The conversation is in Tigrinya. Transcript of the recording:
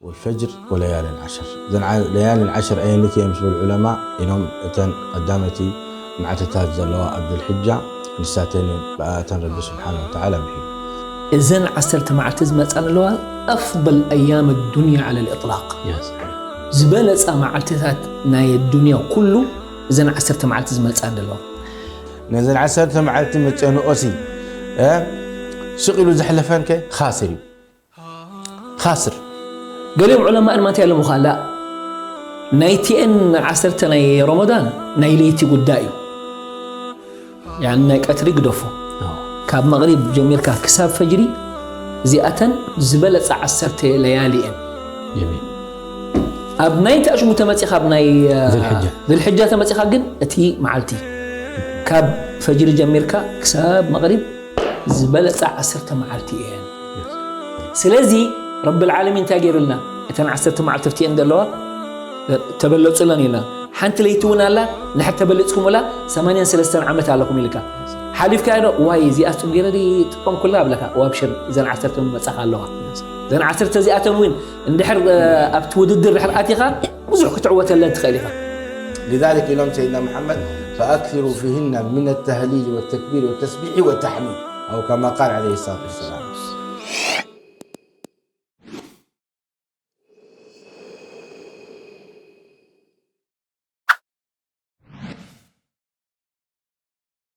والفجر وليال عشر. እዘን ዓ-፣ ለያልን ዓሽር ኣየንት እየን ዝብል ዑለማ ኢሎም፣ እተን ቀዳመቲ መዓልትታት ዘለዋ ኣብ ዙልሕጃ ንሳተን እየን፣ ብኣተን ረቢ ስብሓነ ወተዓላ ምሒሉ። እዘን ዓሰርተ መዓልቲ ዝመፃ ዘለዋ ኣፍضል ኣያም ዱንያ ዓለ ልእጥላቅ፣ ዝበለፃ መዓልትታት ናይ ዱንያ ኩሉ እዘን ዓሰርተ መዓልቲ ዝመፃ ዘለዋ። ነዘን ዓሰርተ መዓልቲ መጨንኦሲ ስቕ ኢሉ ዘሕለፈን ከ ካስር እዩ። ካስር። ገሊኦም ዑለማ እንማንታይ ኣለምኻ ላ፣ ናይቲኤን ዓሰርተ ናይ ረመዳን ናይ ለይቲ ጉዳይ እዩ። ያን ናይ ቀትሪ ግደፎ። ካብ መቕሪብ ጀሚርካ ክሳብ ፈጅሪ እዚኣተን ዝበለፃ ዓሰርተ ለያሊ እየን። ኣብ ናይ ተኣሽሙ ተመፂኻ፣ ኣብ ናይ ዙልሕጃ። ዙልሕጃ ተመፂኻ ግን እቲ መዓልቲ ካብ ፈጅሪ ጀሚርካ ክሳብ መቕሪብ ዝበለፃ ዓሰርተ መዓልቲ እየን። ስለዚ ረብል ዓለሚን እንታይ ገይሩልና? እተን ዓሰርተ መዓልቲ ፍትየን ዘለዋ ተበለፁለን ኢልና። ሓንቲ ለይቲ እውን ኣላ፣ ንድሕር ተበሊፅኩምላ ሰማንያን ሰለስተን ዓመት ኣለኹም ኢልካ ሓሊፍካ ዶ? ዋይ፣ እዚኣ ፅም ገይረ ጥቀምኩላ ብለካ። ወኣብሽር፣ እዘን ዓሰርተ መፃኻ ኣለዋ። እዘን ዓሰርተ እዚኣተን እውን እንድሕር ኣብቲ ውድድር ድሕር ኣቲኻ ብዙሕ ክትዕወተለን ትኽእል ኢኻ። لذلك ኢሎም ሰይድና መሓመድ فأكثروا فيهن من التهليل والتكبير والتسبيح والتحميد، أو كما قال عليه الصلاة والسلام።